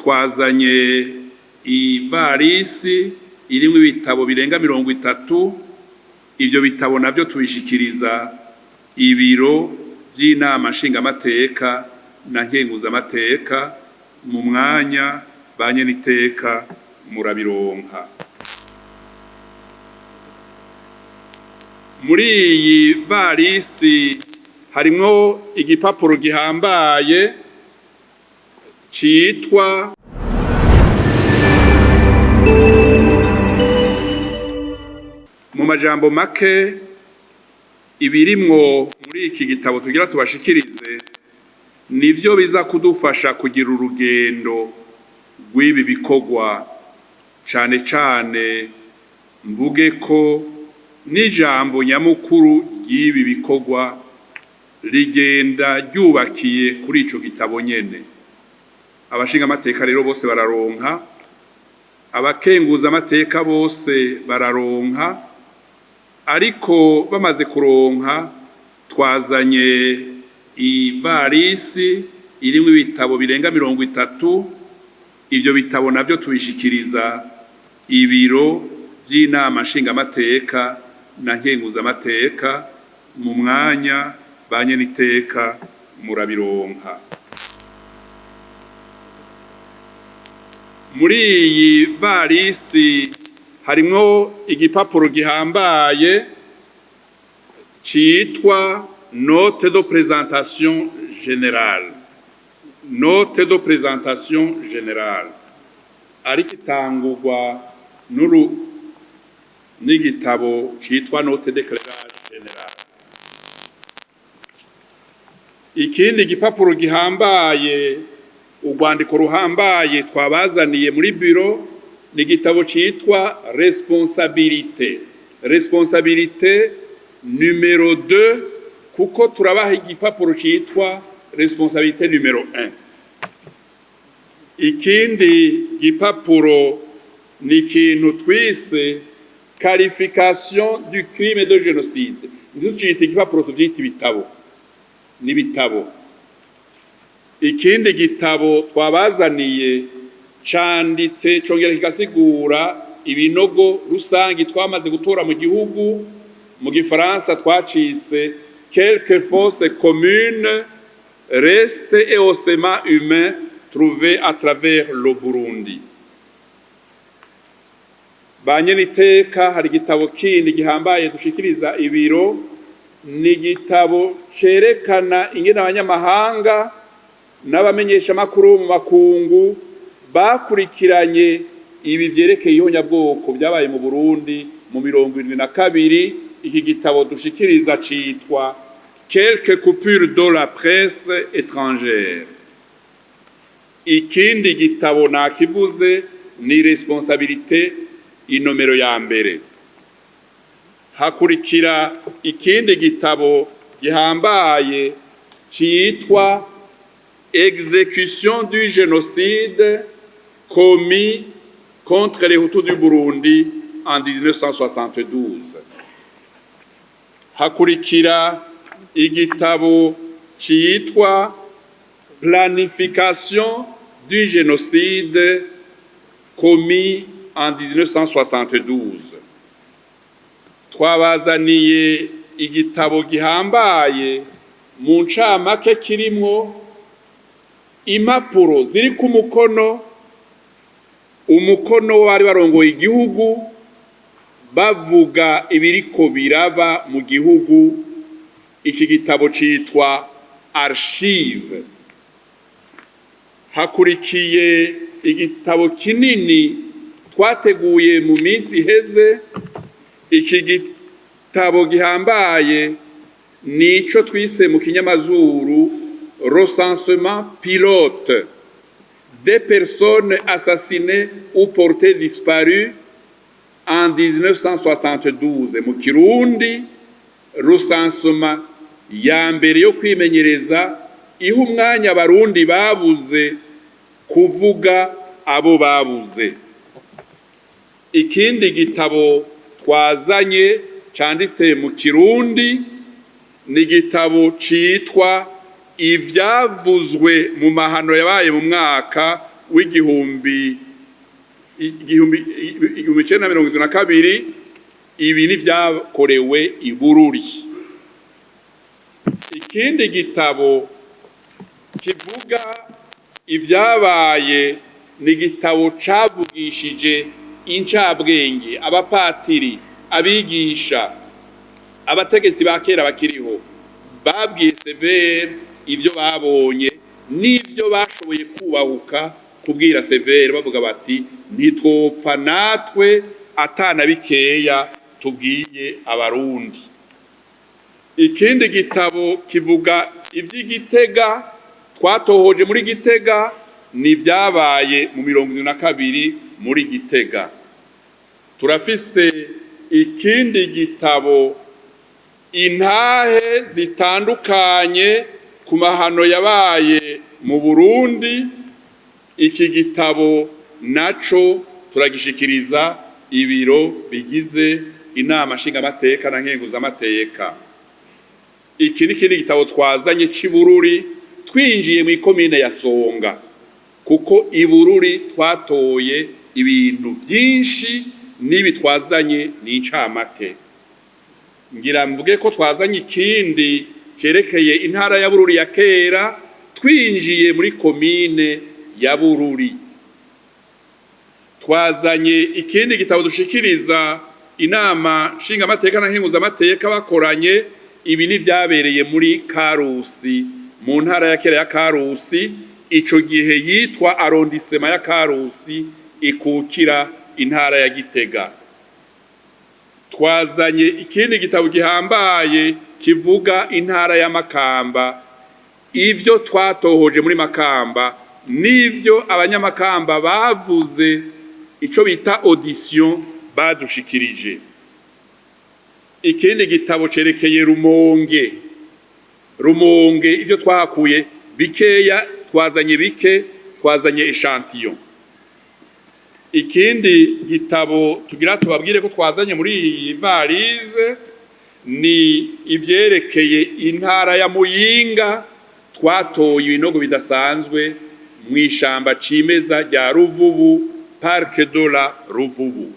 Twazanye ivarisi irimwo ibitabo birenga 30. Ivyo bitabo navyo tubishikiriza ibiro vy'Inama Nshingamateka na Nkenguzamateka. Mu mwanya, ba nyeniteka, murabironka. Muri iyi varisi harimwo igipapuro gihambaye citwa, mu majambo make, ibirimwo muri iki gitabo tugira tubashikirize nivyo biza kudufasha kugira urugendo rw'ibi bikorwa. Cane cane mvuge ko n'ijambo nyamukuru ry'ibi bikorwa rigenda ryubakiye kuri ico gitabo nyene. Abashingamateka rero bose bararonka, abakenguza amateka bose bararonka. Ariko bamaze kuronka, twazanye ivarisi irimwo ibitabo birenga 30. Ivyo bitabo navyo tubishikiriza ibiro vy'Inama Nshingamateka na Nkenguzamateka. Mu mwanya, ba nyeniteka, murabironka. Muri iyi varisi harimwo igipapuro gihambaye citwa note de présentation générale. Note de présentation générale, ariko itangurwa n'uru n'igitabo citwa note d'éclairage général. Ikindi gipapuro gihambaye, urwandiko ruhambaye twabazaniye muri biro, ni igitabo citwa responsabilité, responsabilité numéro 2, kuko turabaha igipapuro citwa responsabilité numéro 1. Ikindi gipapuro ni ikintu twise qualification du crime de génocide. Ntitucite igipapuro, tuvyite ibitabo, n'ibitabo. Ikindi gitabo twabazaniye canditse congera kigasigura ibinogo rusangi twamaze gutora mu gihugu. Mu gifaransa twacise quelques fosses communes, restes et ossements humains trouvés à travers le Burundi. Ba nyeniteka, hari igitabo kindi gihambaye dushikiriza ibiro. Ni igitabo cerekana ingene abanyamahanga n'abamenyeshamakuru mu makungu bakurikiranye ibi vyerekeye ihonyabwoko vyabaye mu Burundi mu 72. Iki gitabo dushikiriza citwa quelques coupures de la presse étrangère. Ikindi gitabo nakivuze ni responsabilité inomero ya mbere. Hakurikira ikindi gitabo gihambaye citwa exécution du génocide commis contre les Hutus du Burundi en 1972. Hakurikira igitabo citwa planification du génocide commis en 1972. Twabazaniye igitabo gihambaye, mu ncamake kirimwo impapuro ziri ku mukono, umukono w'abari barongoye igihugu, bavuga ibiriko biraba mu gihugu. Iki gitabo citwa archive. Hakurikiye igitabo kinini twateguye mu minsi iheze. Iki gitabo gihambaye nico twise mu kinyamazuru recensement pilote des personnes assassinées ou portées disparues en 1972. Mu kirundi, recensement ya mbere yo kwimenyereza, iha umwanya abarundi babuze kuvuga abo babuze. Ikindi gitabo twazanye canditse mu kirundi ni igitabo citwa ivyavuzwe mu mahano yabaye mu mwaka w'igihumbi 1972. Ibi ni vyakorewe i Bururi. Ikindi gitabo kivuga ivyabaye ni igitabo cavugishije incabwenge, abapatiri, abigisha, abategetsi ba kera bakiriho, babwiye CVR ibyo babonye n'ibyo bashoboye kubahuka kubwira CVR, bavuga bati: "Ntitwopfa natwe atana bikeya tubwiye Abarundi." Ikindi gitabo kivuga ivy'Igitega twatohoje muri Gitega, ni ibyabaye mu 72 muri Gitega. Turafise ikindi gitabo, intahe zitandukanye ku mahano yabaye mu Burundi. Iki gitabo naco turagishikiriza ibiro bigize Inama Nshingamateka na Nkenguzamateka. Iki ni ikindi gitabo twazanye c'Ibururi, twinjiye mu ikomine ya Songa, kuko Ibururi twatoye ibintu vyinshi. N'ibi twazanye ni incamake. Ngira mvuge ko twazanye ikindi cerekeye intara ya Bururi ya kera, twinjiye muri komine ya Bururi. Twazanye ikindi gitabo dushikiriza Inama Nshingamateka na Nkenguzamateka bakoranye. Ibi ni vyabereye muri Karusi, mu ntara ya kera ya Karusi, ico gihe yitwa arrondissement ya Karusi, ikukira intara ya Gitega. Twazanye ikindi gitabo gihambaye kivuga intara ya Makamba, ibyo twatohoje muri Makamba n'ivyo Abanyamakamba bavuze, ico bita audition badushikirije. Ikindi gitabo cerekeye Rumonge. Rumonge ibyo twahakuye bikeya, twazanye bike, twazanye échantillon. Ikindi gitabo tugira tubabwire ko twazanye muri iyi valise ni ivyerekeye intara ya Muyinga. Twatoye ibinogo bidasanzwe mu ishamba cimeza rya Ruvubu, Parc de la Ruvubu.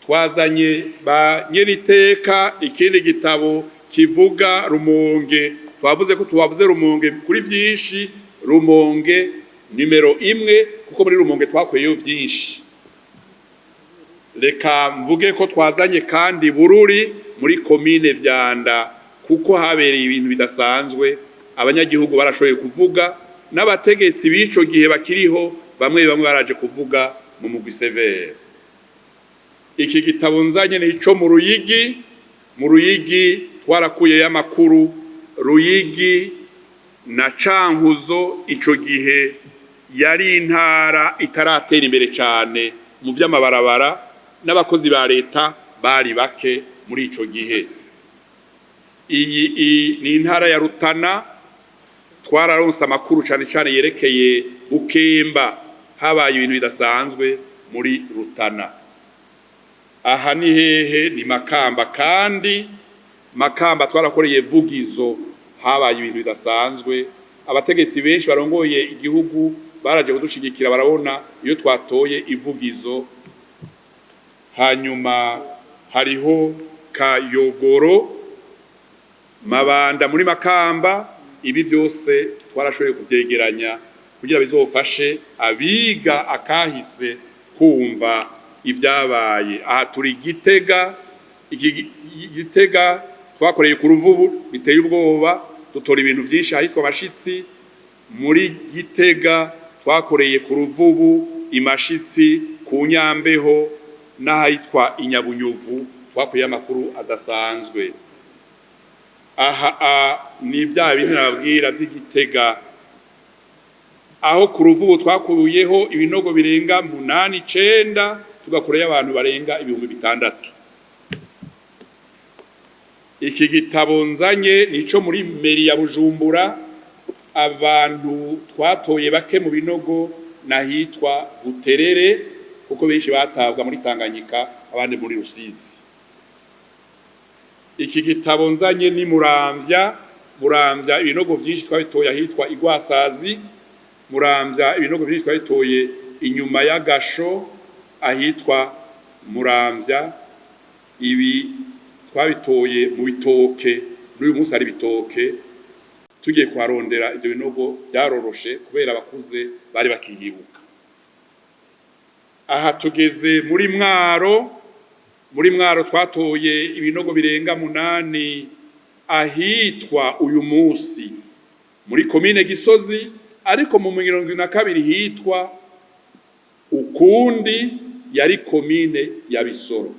Twazanye, ba nyeniteka, ikindi gitabo kivuga Rumonge. Twavuze ko tuwavuze Rumonge kuri vyinshi, Rumonge nimero 1, kuko muri Rumonge twakuyeyo vyinshi. Reka mvuge ko twazanye kandi Bururi muri komine Vyanda, kuko habereye ibintu bidasanzwe. Abanyagihugu barashoboye kuvuga, n'abategetsi b'ico gihe bakiriho bamwe bamwe baraje kuvuga mu mugwi CVR. Iki gitabo nzanye ni ico mu Ruyigi. Mu Ruyigi twarakuyeyo amakuru. Ruyigi na Cankuzo, ico gihe yari intara itaratera imbere cane mu vy'amabarabara, n'abakozi ba leta bari bake muri ico gihe. Iyi ni intara ya Rutana. Twararonse amakuru cane cane yerekeye Bukemba, habaye ibintu bidasanzwe muri Rutana. Aha ni hehe? Ni Makamba. Kandi Makamba twarakoreye Vugizo, habaye ibintu bidasanzwe. Abategetsi benshi barongoye igihugu baraje kudushigikira, barabona iyo twatoye Ivugizo. Hanyuma hariho Kayogoro, Mabanda muri Makamba. Ibi byose twarashoboye kubyegeranya kugira bizofashe abiga akahise kumva ibyabaye. Aha turi Gitega. Iki Gitega twakoreye ku Ruvubu, biteye ubwoba, dutora ibintu byinshi ahitwa Amashitsi. Muri Gitega twakoreye ku Ruvubu, Imashitsi, ku Nyambeho n'ahitwa Inyabunyuvu, twakuye amakuru adasanzwe. Aha ni bya bintu nababwira by'Igitega, aho ku Ruvubu twakuyeho ibinogo birenga munani, icenda, tugakurayo abantu barenga 6000. Iki gitabo nzanye nico muri mairie ya Bujumbura. Abantu twatoye bake mu binogo nahitwa Buterere, kuko benshi batabwa muri Tanganyika, abandi muri Rusizi. Iki gitabo nzanye ni Muramvya. Muramvya ibinogo vyinshi twabitoye ahitwa Igwasazi. Muramvya ibinogo vyinshi twabitoye inyuma y'agasho ahitwa Muramvya. Ibi twabitoye mu bitoke, n'uyu munsi hari ibitoke. Tugiye kuharondera ivyo binogo byaroroshe kubera abakuze bari bakihibuka. Aha tugeze muri Mwaro. Muri Mwaro twatoye ibinogo birenga 8 ahitwa uyu munsi muri komine Gisozi, ariko mu 72 hitwa ukundi, yari komine ya Bisoro.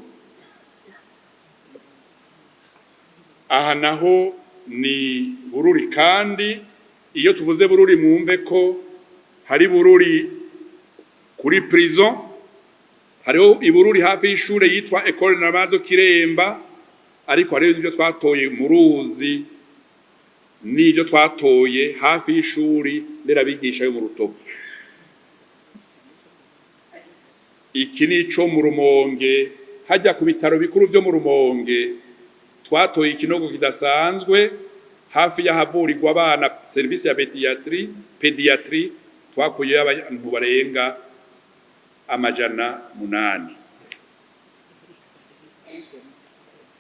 Aha naho ni Bururi, kandi iyo tuvuze Bururi mwumve ko hari Bururi kuri prison, hariho Ibururi hafi y'ishure yitwa Ecole Normale de Kiremba, ariko hariho n'ivyo twatoye mu ruzi n'ivyo twatoye hafi y'ishuri nderabigisha yo mu Rutovu. Iki nico mu Rumonge, hajya ku bitaro bikuru vyo mu Rumonge twatoye ikinogo kidasanzwe hafi y'ahavurirwa abana, service ya pédiatrie, twakuyeyo abantu barenga 800.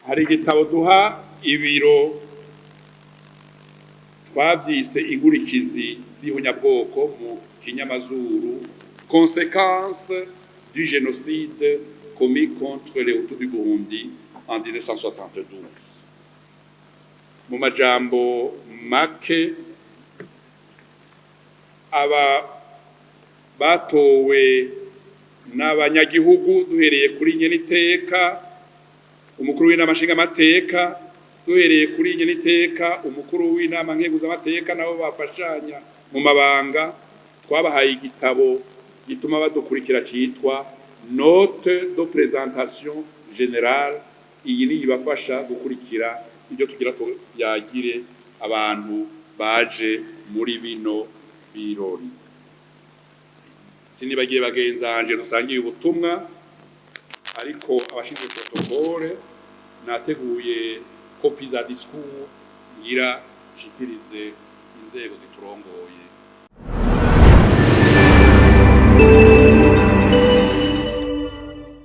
Hari igitabo duha ibiro twavyise inkurikizi z'ihunyabwoko mu kinyamazuru, conséquences du génocide commis contre les Hutus du Burundi en 1972. Mu majambo make, aba batowe n'abanyagihugu, duhereye kuri nyeniteka umukuru w'inama nshingamateka, duhereye kuri nyeniteka umukuru w'inama nkenguzamateka, nabo bafashanya mu mabanga, twabahaye igitabo gituma badukurikira citwa note de présentation générale. Iyi ni ibafasha gukurikira ibyo tugira tuyagire abantu baje muri bino birori. Sinibagiye bagenzanje rusangiye ubutumwa, ariko abashinzwe protocole nateguye copies za discours ngira nshikirize inzego ziturongoye.